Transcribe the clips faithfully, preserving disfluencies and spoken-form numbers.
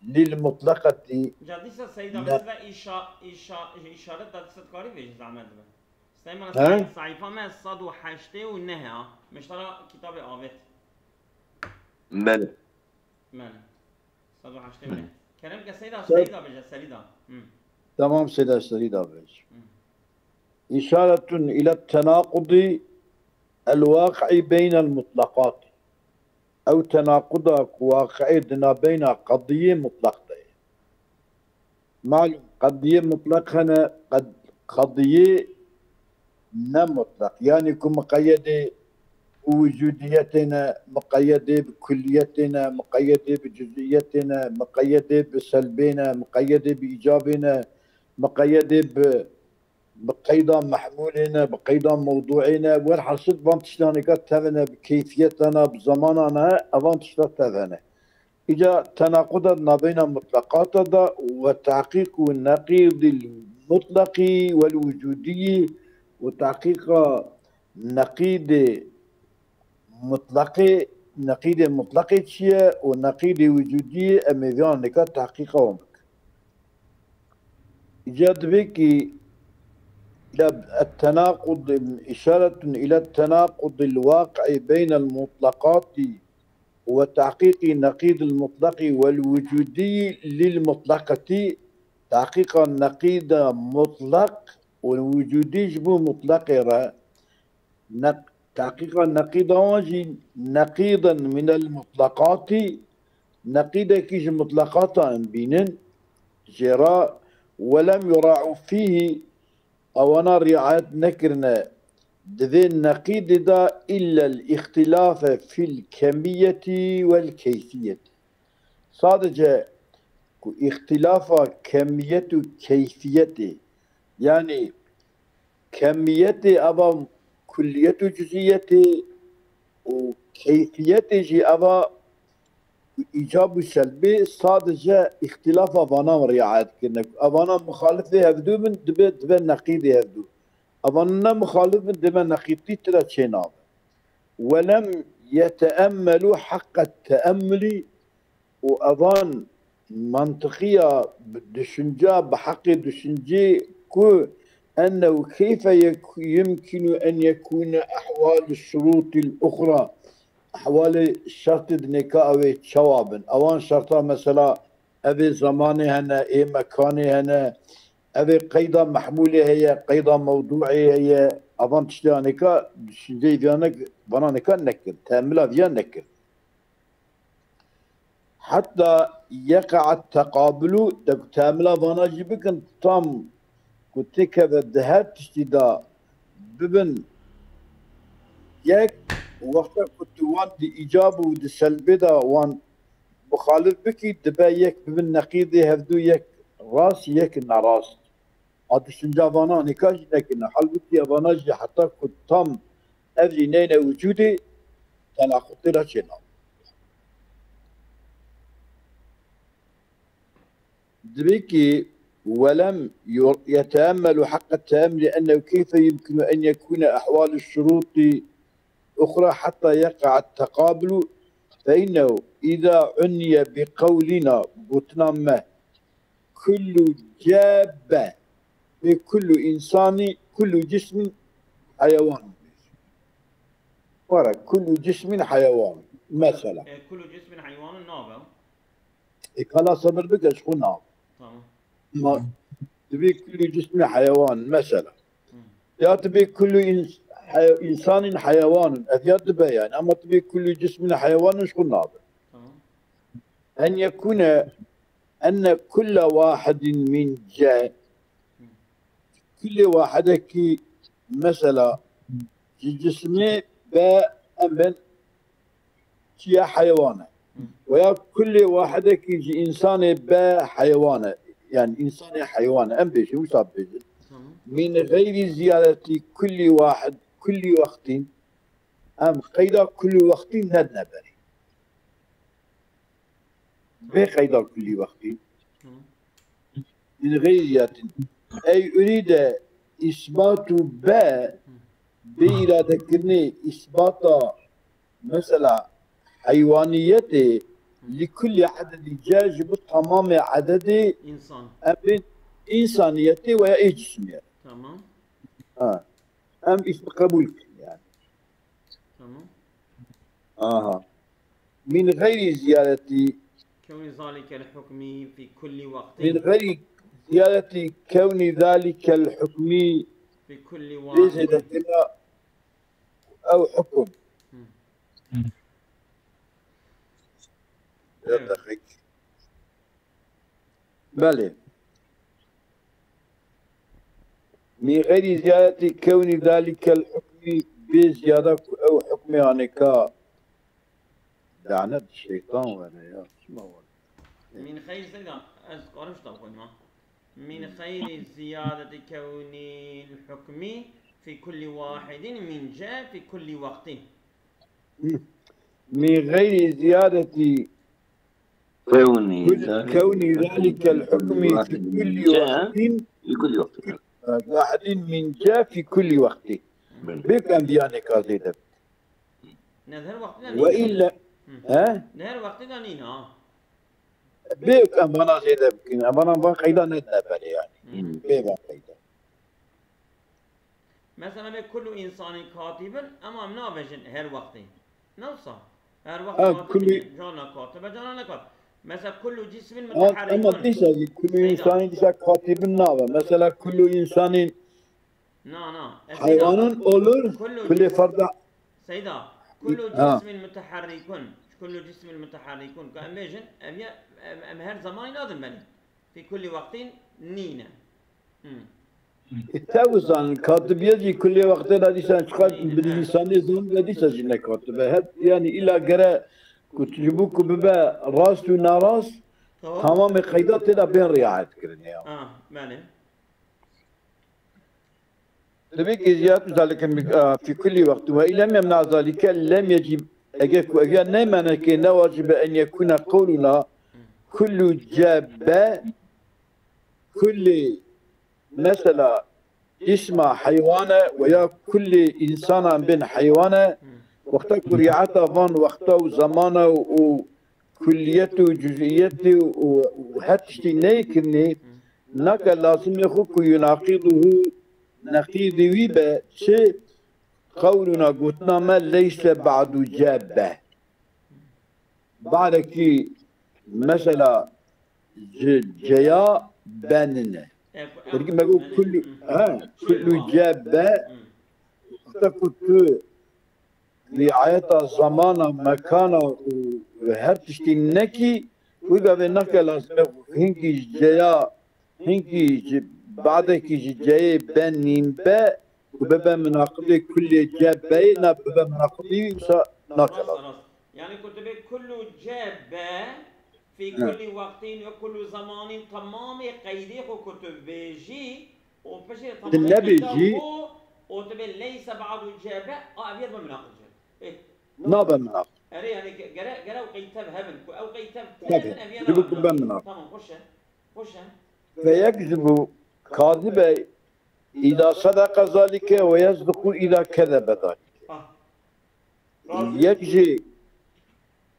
lil mutlaqetî. Ca dîsa Seyda, ne- mesela îşa, îşa, îşaret da dîsa dikarî vêjî zehmet dibe. Süleyman, he? Seyfa me sed û heştê û neh ha. Miştara kitabê avêt. Belê. Belê. Sed û heştê û neh. Kerem ke Seyda, Seyda bêje, Seyda. Hı. Tamam, Seyda, Seyda bêje. Hı. Îşaretun ila tenaqudi el-waqi'i beynel mutlaqat. Ew tenaquda ku waqi'ê di nabeyna qediyê mutlaq de ye. Malum, qediyê mutlaq hene, qed-, qediyê ne mutlaq. Yanî ku miqeyedê bi wicudiyetê ne, miqeyedê bi kulliyetê ne, miqeyedê bi cuziyetê ne, miqeyedê bi selbê ne, miqeyedê bi îcabê ne, miqeyedê bi bi qeyda mehmûlê ne, bi qeyda mewdûê ne, werhasil van tiştanêka tevene, bi keyfiyetana, bi zamanana, evan tişta tevene. Îca tenaquda nabeyna mutlaqata da we tahqîq û neqîdil mutlaqî wel wicudiyî û tahqîqa neqîdê mutlaqê, neqîdê mutlaqê çi ye û neqîdê wicudiyê em ê viyan nika tahqîqa wan bikin. Îca divê kî ila tenaqud, îşaretun ila tenaqudil waqi'î beynel mutlaqatî ve tahqîqî neqîdil mutlaqî wel wicudî lil mutlaqetî, tahqîqa neqîda mutlaq û wicudî ji bo mutlaqê re, neq-, tahqîqa neqîda wan jî neqîden minel mutlaqatî, neqîdekî ji mutlaqata em bînin, jê re welem yura'u fîhî, ewana riayet nekirine, di vê neqîdê de illel îxtîlafe fîl kemiyetî wel keyfiyetî. Sadece ku îxtîlafa kemiyet û keyfiyetê, yanî kemiyetê eva kulliyet û cuziyetê û keyfiyetê jî eva îcab û selbê, sadece îxtîlafa vana riayet kirine. Evana muxalifê hevdû bin, dibe, dibe neqîdê hevdû. Evana ne muxalif bin, dibe neqîdî tira çênabe. Welem yeteemmelu heqqa teemmulî û evan mantiqiya bi düşünce, bi heqê düşüncê ku ennehu keyfe yek-, yumkinu en yekune ehwalu şurûtil uxra, ehwalê şertê dinêka ew ê çawa bin? Ewan şerta mesela ev ê zemanê hene, ê mekanê hene, ev ê qeyda mehmûlê heye, qeyda mewdûê heye, evan tiştê anêka düşünceyê viya nek-, vana nika nekir, teemmila viya nekir. Heta yeqe'et teqabulu, de ku teemmila vana jî bikin, tam ku têkeve di her tiştî de bibin yek, wexta ku tu wan di îcab û di selbê de wan muxalif bikî, dibe yek bibin neqîdê hevdû, yek rast, yek nerast. A düşünce vana nîka jî nekirine. Halbûkî evana jî heta ku tam ev jî neyne wicûdê, tenaqutê re çênabe. Divê kî welem yor-, yeteemmelu heqqa teemmulî ennehu keyfe yumkinu en yekune ehwalu şurûtî uxra heta yeqe'a teqabulu fe innehu îza uniye bi qewlina, gotina me, kullu cebbe, bê kullu insanî, kullu cismin heyewan. Were, kullu cismin heyewan. Mesela. E, kullu cismin heyewanun nabe. E, kala sabir bike, ji xwe nabe. Tamam. Ma, divê kullu cismin heyewan, mesela. Hı. Ya divê kullu ins-, he-, insanin heyewanun. Ev ya dibe yani. Ama divê kullu cismin heyewanun, ji xwe nabe. Tamam. En yekune enne kulle wahidin min ce-, kulê wahidekî mesela ji cismê be em bên çiye heyewan e. Hı. Veya kulê wahidekî ji insanê be heyewan e. Yani insanê heyewan e. Em bêjin, wisa bêjin. Tamam. Min geyri ziyadetî kulli wahid, kulli wextin. Em qeyda kulli wextin nedine berê. Bê qeyda kulî wextî. Hı. Min geyriyatin. Ey urîde îsbatu be, bê îradekirinê îsbata mesela heywaniyetê Li kulli ededî ce ji bo tamamê ededê, însan, em bên însaniyetê veya ê cismiyet. Tamam. Ha. Em îş bi qebûl kirin yani. Tamam. Aha. Min gayri ziyareti. Kewni zalike el hukmi fi kulli waqtin. Min gayri ziyareti kewni zalike el hukmi. Fi kulli waqtin. Bê zêdekirina ew hukum. Hı. Evet. Belê. Min gayri ziyareti kewni zalikel hukmi, bê ziyada ku ew hukmê anêka. Lanet şeytan were ya. Çima were? Min xeyr zeyda, ez qarişta xwîna. Min xeyri ziyadeti kewnil hukmi fi kulli wahidin min ce fi kulli waqtin. Min gayri ziyadeti Kewni, kul-, kewni zalikel hukmi fi kulli waqtin, fi kulli waqtin. Wahidin min ce fi kulli waqtin. Belê. Bêk em diyanê ka zêde bikin. Ne, her waqtî de nîne. Ve illa, he? Ne, her waqtî de nîne, ha. Bêk em vana zêde bikin. Em vana van qeyda nedine berê yani. Hı. Bê van qeyda. Mesela me kullu insanî katibin, ama em nabêjin her wextê. Ne wisa? Her wext, ha, katib, kullu, cana katib, cana ne katib. Mesela kullu cismin, ha, muteharrikun. Ama dîsa jî kullu, seyda, insanî dîsa katibin nabe. Mesela kullu insanî, na, na. E, seyda, haywanın olur, kullu, kullu cis-, ferda. Seyda, kullu, ha, cismin muteharrikun. Kullu cismin muteharrikun. Ka em bêjin, em ya, em, em her zamanî nadin belê. Fi kulli waqtin nîne. Hmm. E, te wisa, katibiyet jî kulê wextê de dîsa çiqas bi lîsanê zan ve dîsa jî ne katibe. Hep, yani, îla gere ku tu ji bo ku bibe rast û narast, tamam, tamamê qeyda tê de bên riayet kirinê ya. Ah, belê. Tabii ki ziyaratu zalike min, a, fi kulli waqtin ve ilem yemna zalike lem yecib. Eger ku eger ne menekê ne wacibe en yekune qewluna kullu cebe kulli mesela cisma heywane veya kulli insanan bin heywane, wexta ku riayeta van wexta û zamana û kulliyet û cuz'iyetê û, û her tiştî neyê kirinê, nake lazimê xwe ku yunaqiduhu, neqîdê wî be çi? Qewluna gotina me leyse ba'du ce be. Ba'dekî mesela ji ceya be nine. E, ku, Dergî me got, e, kullu, e, ha, kullu ce be. Wexta ku tu riayeta zamana, mekana û her tiştî nekî, wî gavê nake lazim e hinkî ji ceya, hinkî ji badekî ji ceyê be nîn be û bibe minaqibê kulê ce beyê, na bibe minaqibî wî, wisa nake lazim. Rast, rast. Yani ku tu bê kullu ce be, fi, he, kulli waqtin ve kullu zamanin, tamamê qeydê xwe ku tu bêjî, û piştî tu tamamê nebêjî, qeyda xwe, û tu bê leyse ba'du ce be, a ev yê dibe minaqib ce. Eh. Nabe minaqib. Erê, yani ge-, gere, gere ew qeyd tev hebin, ku ew qeyd tev, tev hebin, ev yê ji bo ku nabe minaqib. Tamam, xweş e. Xweş e. Ve yekzibu, kazibe, îda sedeqe zalike ve yesduqu îda kezebe zalike. Ah. Yek jî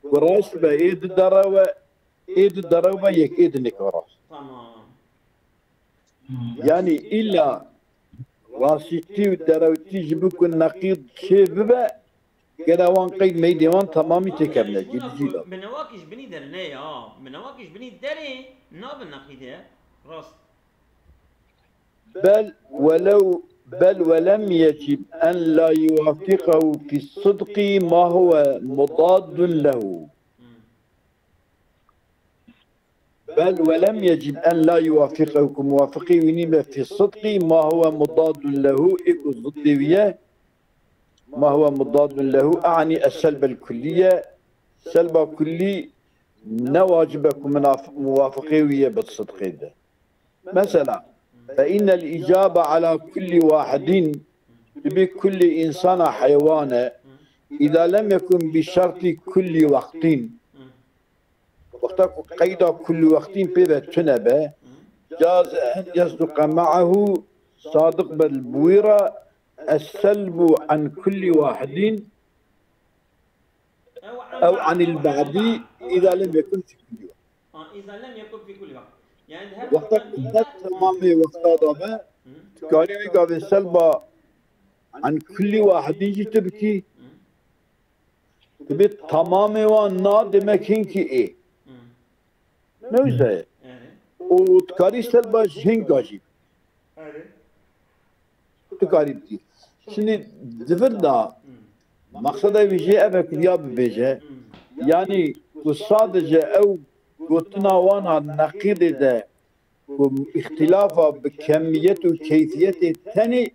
ku rast be, ê di derew e, ê di derew be, yek ê di nêke rast. Tamam. Yani îlla rastîtî û derewtî ji bo ku neqîd çê bibe, gere wan qeyd meydê wan temamî têkevne, cî bi cî de. Bi newakî ji binî derê ne ya. Bi newakî ji binî derê nabe neqîdê. Rast. Bel welew, bel welem yecib en la yuwafiqehu fi sidqi ma huwe mudaddun lehu. Bel welem yecib en la yuwafiqehu, ku muwafiqî wî nîbe fi sidqi ma huwe mudaddun lehu, ê ku ziddê wî ye, ma huwe mudaddun lehu, a'ni es-selbel kulliye, selba kullî ne wacib e ku minaf-, muwafiqê wî ye bi sidqê de. Mesela, fe innel îcabe ala kullî wahidîn, dibê kullî însana heywan e, îda lem yekun bi şertî kullî wextîn. Wexta ku qeyda kullî wextîn pê ve tune be, caz en yesduqe me'ehu, sadiq be li bi wî re, es-selbu an kullî wahidîn, ew anil ba'dî, Îda lem yekun fî kullî waqt. Ha, îda lem yekun fî kullî waqt. Yani her Wexta zaman ne tamamê wexta da be, Hı. tu karî wî gavê selba an kullî wahidî jî tu bikî, Hı. tu bê tamamê wan na demek hinkî ê. Hı. Ne wisa ye. Yani. Û tu karî selba ji hinka jî. Yani. Tu karî bikî. Şimdi di vir de maqseda wî jê ev e ku ya bibêje. Yanî ku sadece ew gotina wan a neqîdê de ku îxtîlafa bi kemiyet û keyfiyetê tenê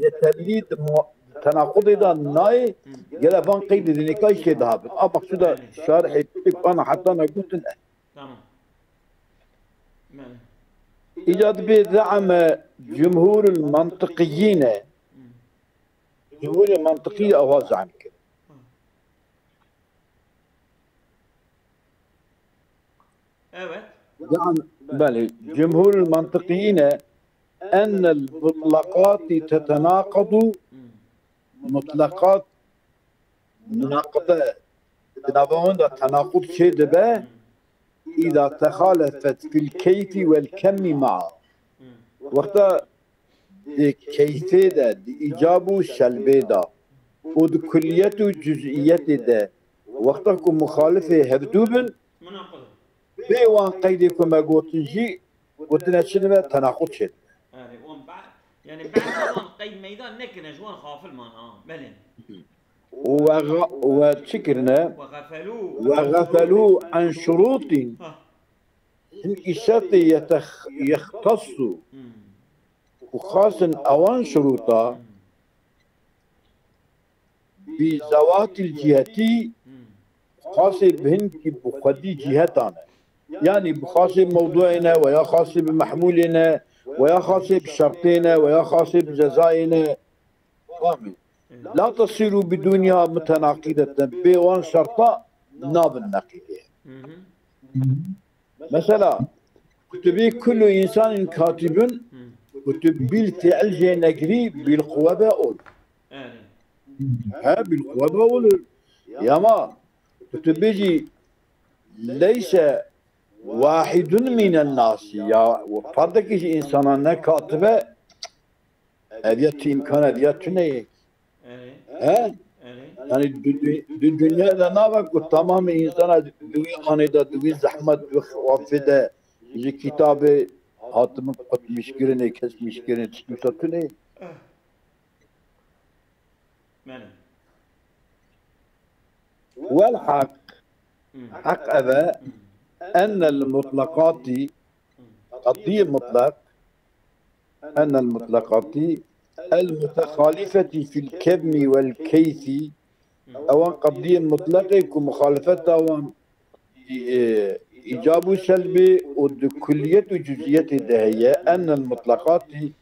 yeterlî di mu-, tenaqudê de nayê, gele van qeydê dinê ka jî tê dihabin. A maqsûda şarihê tê ku ana heta ne gotin e. Tamam. Bele. Îca dibê zame cumhurul mantiqiyîne. Cumhurê mantiqî awa zam kir. Evet. Zam, belê. Cumhurul mantiqiyîne ennel mutlaqati tetenaqadu mutlaqat munaqide di nava wan de tenaqud çê dibe, îda texalefet fil keyfî wel kemmî maa. Wexta di keyfê de, di îcab û şelbê de û di kulliyet û cuz'iyetê de, wexta ku muxalifê hevdû bin, Munaqid. bê wan qeydê ku me gotin jî, gotine çi dibe, tenaqud çê dibe. Erê, wan ba-, yani behsa wan qeyd meydan nekirine, ji wan xafil man, ha, belê. Û we xa-, we çi kirine? Ve gafelû. Ve gafelû an şurûtîn. Ha. Hinkî şertê yetex-, yextasû. Hmm. Û xasin ewan şurûta Hmm. bi zewatil cihetî, Hmm. xasê bi hinkî bi xwedî cihetan e. Yanî bi xasê mewduê ne, weya xasê bi mehmûlê ne, weya xasê bi şertê ne, weya xasê bi cezayê ne. Famî. La tesîru bidûniha mutenaqideten. Bê wan şerta nabin neqîdê. Hı hı. Mesela, kutubî kullu insanin katibun, Hı. kutub bil fiil jê negirî bil quwe be ol. Evet. He, bil quwe be ol. Ya ma, kutubî jî leyse wahidun minen nasi. Ya, ferdekî ji insanan ne katibe, Ev ya tu îmkan, ev ya tu neyê. Erê. He? Erê. Yani du-, du-, du-, dünya da nava ku tamamı insana duvi anê da, duvi zahmet, duvi xafê de, ji kitabê hatimi qutmiş kirinê, kesmiş kirinê, çi tu neyê. Eh. Belê. Wel haq, Hmm. haq eve, Hmm. ennel mutlaqati, Hmm. qadî mutlaq, ennel mutlaqati, el mutehalifeti fil kevmi vel keyfi, Hmm. ewan qadî mutlaqê ku muxalifeta wan, e, îcab û selbê û di kulliyet û cuziyetê de heye, ennel mutlaqati,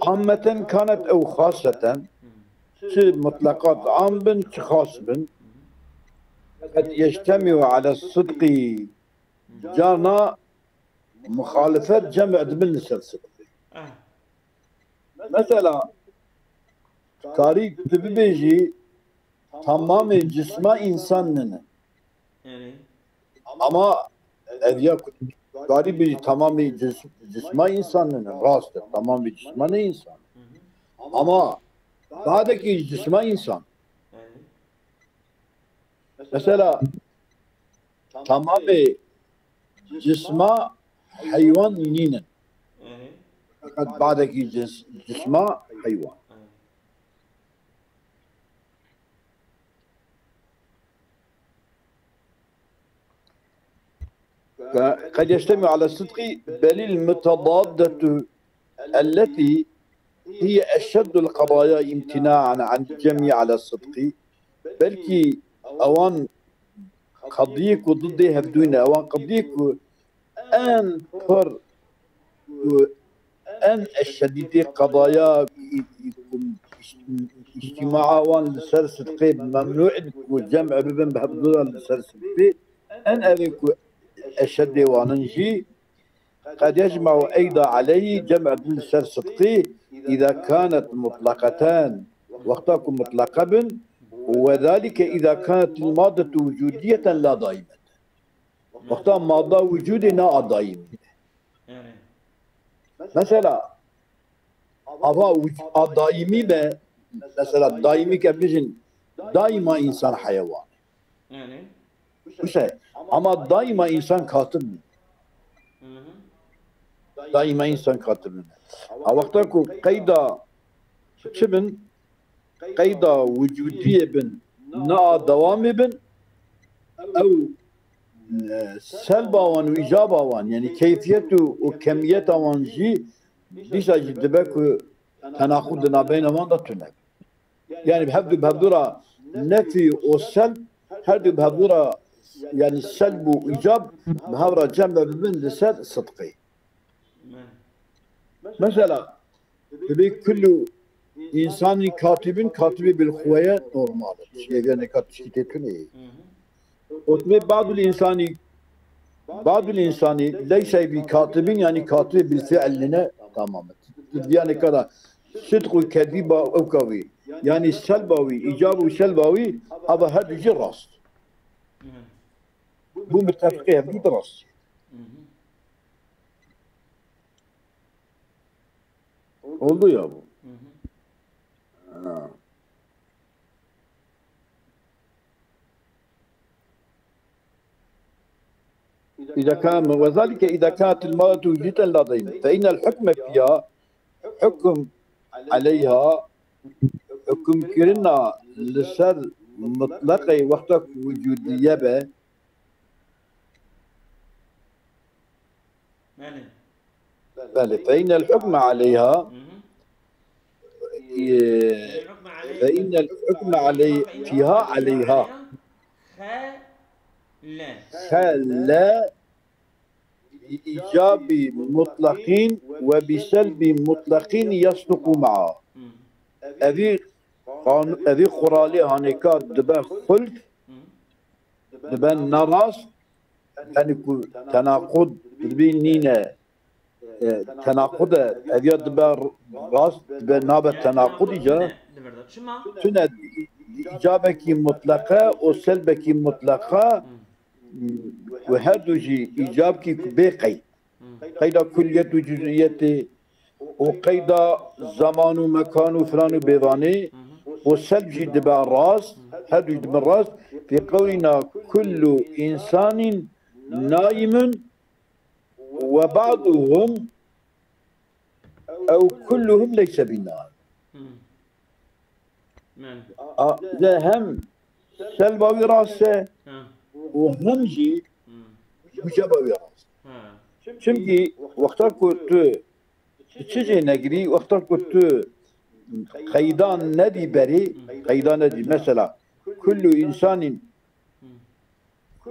ammeten kanet ew xaseten, Hmm. çi mutlaqat am bin, çi xas bin, qed yeştemiu ala sidqî, carna muxalifet cem dibin li ser sidqî. Ah. Mesela, karî tu bibêjî, tamamê cisma însan nine. Yani. Ama ev ya ku karî bêjî, tamamê cis-, cisma însan nine. Rast e, tamamê cisma ne însan. Hı hı. Ama badekî cisma însan. Yani. Mesela, tamamê cisma heywan nînin. Hı hı. Fakat badekî cis-, cisma heywan. Hı. قد يجتمع على الصدق، بل المتضادة التي هي أشد القضايا امتناعا عن الجمع على الصدق. Belkî ewan qediyê ku didê hevdû ne, ewan qediyê ku en pir ku en eşedîtê qedaya ku îctîmaa wan li ser sidqê memnû in ku cem bibin bi hevdû re li ser sidqê, en evê ku eşedê wan in jî, قد يجمع أيضا عليه، cem bin li ser sidqî, إذا كانت مطلقتان، wexta ku mutleqe bin, وذلك إذا كانت المادة وجودية لا دائمة. Wexta madda wicûdê ne a daîmî. Mesela, ava wic-, a daîmî be, mesela daîmî ke bijin, daîma însan heyewan e. Wisa, ama daîma însan katib nîne. Daîma însan katib nîne. A wexta ku qeyda çi bin, qeyda wicûdiyê bin, ne a dewamê bin, ew, e, selba wan û îcaba wan, yanî keyfiyet û, û kemiyeta wan jî dîsa jî dibe ku tenaqud di navbeyna wan de tune. Yanî bi hevdu, bi hevdu re nefî û selb, her du bi hevdu re, yanî selb û îcab bi hev re cem ve bibin li ser sidqê. Mesela, divê kullu însanî katibin, katibê bilxwe ye, normal e. Şêvê neka tiştî tê tune ye. Û divê badul însanî, badul însanî leyse bi katibin, yanî katibê bilfiil nîne, tamam e. Diyanê ka da sidq û kedîba ewka wî, yanî selba wî, îcab û selba wî, ava her du jî rast. Bu mutefîqê hevdû de rast. Oldu ya bu. Ha. إذا كان، وذلك إذا كانت المرأة وجودة لا دين، فإن الحكم فيها حكم عليها، hukmkirina li ser mutleqê wexta ku wicûdiye be. Belê. Belê, فإن الحكم عليها، e, فإن الحكم علي-، فيها عليها. خلا بإيجاب مطلقين وبسلب مطلقين يصدق معها. Evî qan-, evî quralê hanêka dibe xult, dibe nerast, yanî ku tenaqud dibî nîne, e, tenaqud e, ev ya dibe rast, dibe nabe tenaqud îca. Tune îcabekî mutleqe û selbekî mutleqe û her du jî îcabkî ku bê qeyd. Qeyda kulliyet û cüziyetê û qeyda zeman û mekan û filan û bêvanê û selb jî dibe rast, her du jî dibe rast. Fî qewlina kullu insanîn naimun ve ba'duhum ew kulluhum leyse binnaim. A, de hem selba wî rast e û hem jî îcaba wî rast e. Çimkî wexta ku tu çi jê negirî, wexta ku tu qeydan nedî berê, qeydan nedî. Mesela, kullu insanîn,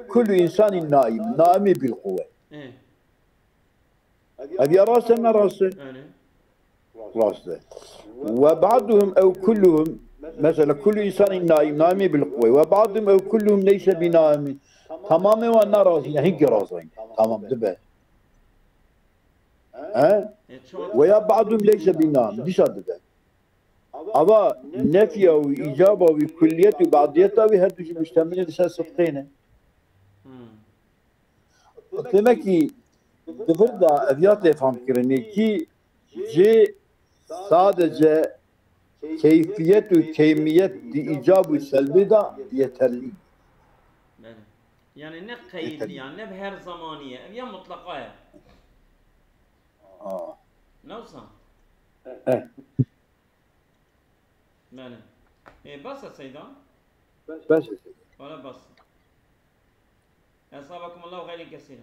kullu insanîn naim, naimî bilquwe. Ev ya rast e, ne rast e? Rast e. Ve ba'duhum ew kulluhum, mesela, kullu insanîn naim, naimî bilquwe. Ve ba'duhum ew kulluhum leyse binaimi. Tamamê wan ne rast e, hinkî rast e. Tamam, dibe. He? Ve ya ba'duhum leyse binaim. Dîsa dibe. Ava nefya wî, îcaba wî, kulliyet û ba'diyeta wî her du jî muştemilê li ser sidqê ne. Demek ki di vir de ev ya tê famkirinê kî cê sadece keyfiyet û keymiyet di îcab û selbê de yeterlî. Belê. Yani ne qeyd ya, ne bi her zamanî ye. Ev ya mutlaqa ye. Aa. Ne wisa? Eh. Belê. Ê, bes e Seyda? Bes e Seyda. Wala bes. Esabakumullahu xeyren kesîra.